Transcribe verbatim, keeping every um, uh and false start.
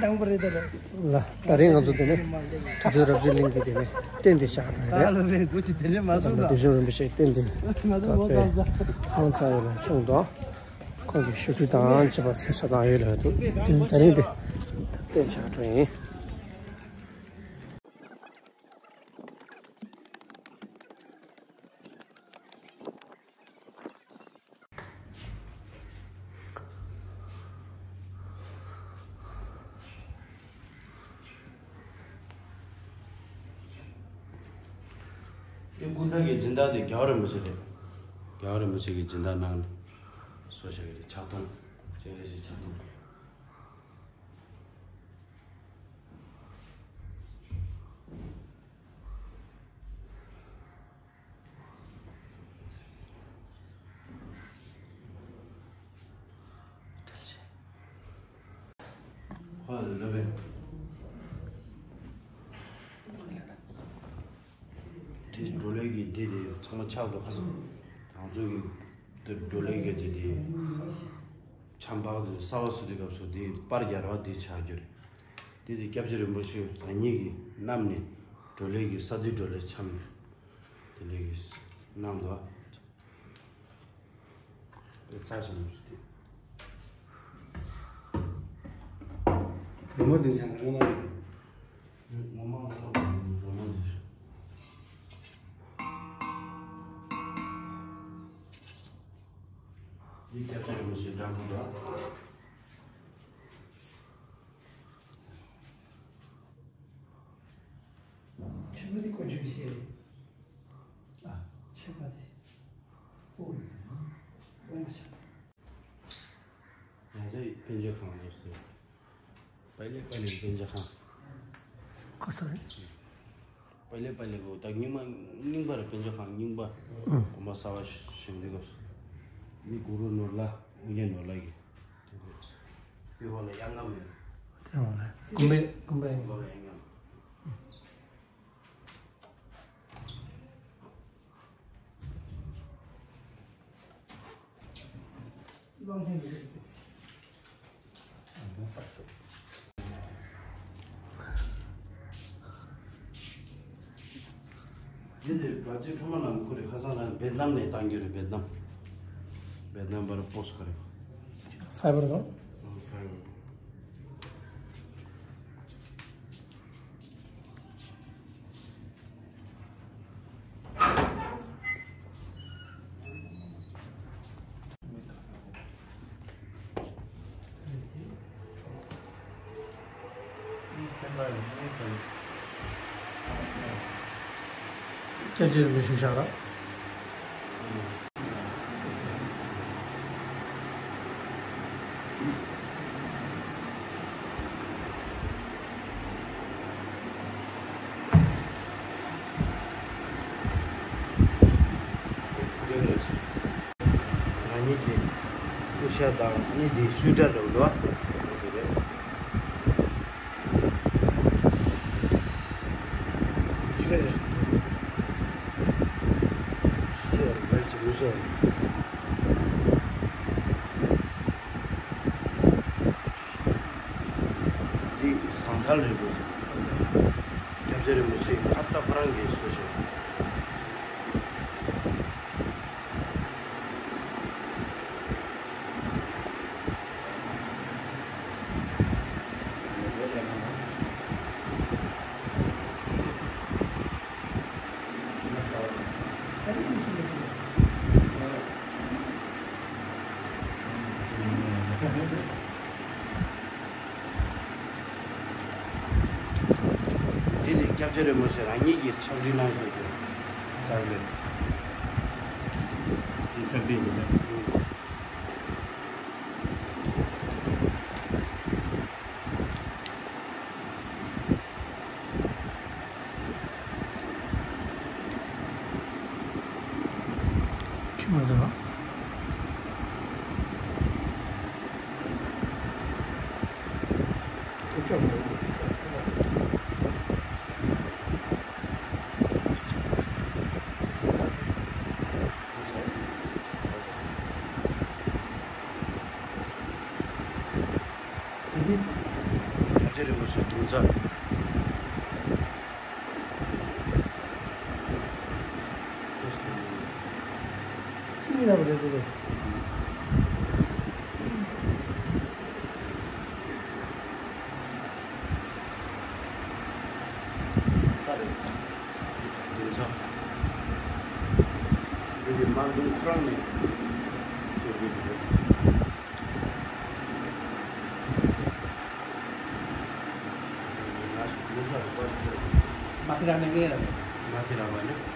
དང་པོ་རེད་ད་རེད། ལ་ད་རེས་ང་ཚོ་དེ་ནས་དུས་ཚོད་རབ་རིབ་གླིང་གི་དེ་ནས་རྟེན་འདི་བཞག་དང་ད་རེད། ལ་རེད་འདུག་ཅི་དེ་ནས་མ་ད་སོང་ད་ད་བདེ་ཆེན་རིན་པོ་ཆེ་རྟེན་འདི་ང་ཚོ་ད་མོ་པས་ད་ཧང་ཚ་ཡོད་ལ་གསུངས་འདུག་ཁོང་གི་ཞུ་ཁྲུས་དང་བཅས་པ་ཚེ་ཆ་ཚང་ཡོད་ལ་འདུག་དེ་ད་རེས་འདི་རྟེན་བཞག་འགྲོ་ཡིན། དེ་སྐུ་འདྲ་གི་སྦྱིན་བདག་དེ་རྒྱལ་བ་རིན་པོ་ཆེ་རེད། རྒྱལ་བ་རིན་པོ་ཆེ་གི་སྦྱིན་བདག་གནང་ནས་བཟོ་བཞག་གི་རེད། ཕྱག་སྟོང་། སྤྱན་རས་གཟིགས་ཕྱག་སྟོང་། ཧ་ལས་པས། དེ་བགྲོ་གླེང་གི་འདི་དེ་ཚང་མ་ཆགས་འདུག་ཁ་སང་། ང་ཚོ་གི་དེ་བགྲོ་གླེང་གི་དེ་དེ། ཆམ་པ་དེ་གསར་པ་བཟོ་དུས་སྐབས་སུ་དེ་པར་རྒྱག་ར་དེ་ཆགས་རྒྱུ་རེད། དེ་དེ་སྐྱབས་རྗེ་རིན་པོ་ཆེ་རང་ཉིད་ཀྱིས་བསྣམས་ནས་བགྲོ་གླེང་གི་ས་དེ་བགྲོ་གླེང་འཆམ་དེ་འདྲ་གི་གནང་འདུག་དེ་རྩ་ཆེན་པོ་ཞིག་དེ། རི་མོ་དེ་ཚང་མ་ངོ་མ་ངོ་མ་ངོ་མ་དེ། འདི་སྐྱབས་རྗེ་རིན་པོ་ཆེ་འདྲ་མི་འདྲ། ཆུ་མོ་དེ་དཀོན་མཆོག་གི་ཞལ་རེད། ཨ། ཆོས་པ་དེ། ཨོ། ཨོ་མ་ཆགས། ང་ཚོའི་དཔེ་མཛོད་ཁང་ལ་སོང་། པཱ་ལི་པཱ་ལི་དཔེ་མཛོད་ཁང་། ཁོ་ཚོ་རེད། པཱ་ལི་པཱ་ལི་གོ་ད་རྙིང་མ་རྙིང་པ་རེད། དཔེ་མཛོད་ཁང་རྙིང་པ། ཨང་། འོ་མ་གསར་པ་བཞེངས་དུས་སྐབས་སུ། འདི་གུ་རུ་ནོར་ལྷ་ཨོ་རྒྱན་ནོར་ལྷ་གི། དེ་འོག་ལ་གཡང་སྒམ་ཡོད། དེ་འོག་ལ་དགོན་པའི་དགོན་པའི། དགོན་པ་ལ་གཡང་སྒམ། འདི་ནི་བ་ཅི་ཁྲོ་མ་ནང་ཁུ་རེ་ཁ་སང་རང་བེད་ནམ་ནས་བཏང་རྒྱུ་རེད། བེད་ནམ། བེད་ནམ་བར་པོ་སི་ཁ་རེ། ཕའི་བར་དང་། ཕའི་བར། སྐྱབས་རྗེ་རིན་པོ་ཆེ་བཞུགས་ཤག་ར། རང་ཉིད་ཀྱི་སྐུ་ཤ་དང་ཨ་ནི་དེའི་སུས་ཀྲ་འདྲ་བོ་འདུག་ཨ། དེ་རེད། ཅི་ཟེར་རེད། ཅི་ཟེར་རེད། ཅི་ཟེར་རེད། འདི་ཟངས་ཐལ་རིན་པོ་ཆེ། སྐྱབས་རྗེ་རིན་པོ་ཆེ་ཕ་རྟ་ཁོ་རང་གིས་བཟོས་བཞག་འདི་ནི་སྐྱབས་རྗེ་རིན་པོ་ཆེ་རང་ཉིད་ཀྱིས་ཕྱག་བྲིས་གནང་བཞག་པའི་ཕྱག་དཔེ། འདི་ཕྱག་དཔེ་ཡིན་ན། ཆུ་མ་ཟ། ཆུ་ཆོག་མ་རེད། དེ་དེ། རིན་པོ་ཆེ་གདུང་རྩ། ཅི་མི་ཡག་པ་རེད་དེ། ས་རེད། གདུང་རྩ། འདི་གི་དམར་གདུང་ཁོ་རང་ནས་སྐྱོར་གྱི་འདུག་མ་ཁི་ར་མེ་ངེ་ར་མེ། མ་ཁི་ར་མ་ནི།